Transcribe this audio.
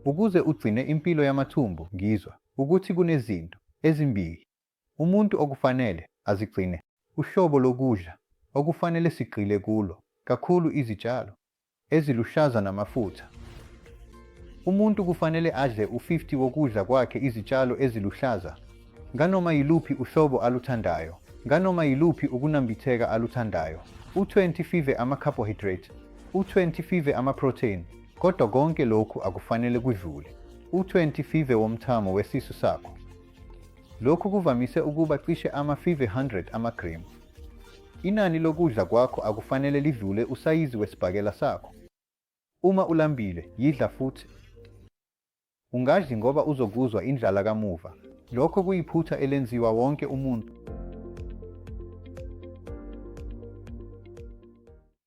Ukuze ugcine impilo yamathumbu ngizwa ukuthi kunezinto ezimbili umuntu okufanele azigcine. Uhlobo lokudla okufanele sigxile kulo kakhulu izitshalo eziluhlaza namafutha. Umuntu kufanele adle u-50 wokudla kwakhe izitshalo eziluhlaza, nganoma yiluphi uhlobo aluthandayo, nganoma yiluphi ukunambitheka aluthandayo, u-25 ama-carbohydrate, u-25 ama-protein, kodwa konke lokhu akufanele kudlule u-25 womthamo wesisu sakho. Lokhu kuvamise ukuba cishe ama-500 amagremu. Inani lokudla kwakho akufanele lidlule usayizi wesibhakela sakho. Uma ulambile, yidla futhi ungadli ngoba uzokuzwa indlala kamuva. Lokho kuyiphutha elenziwa wonke umuntu.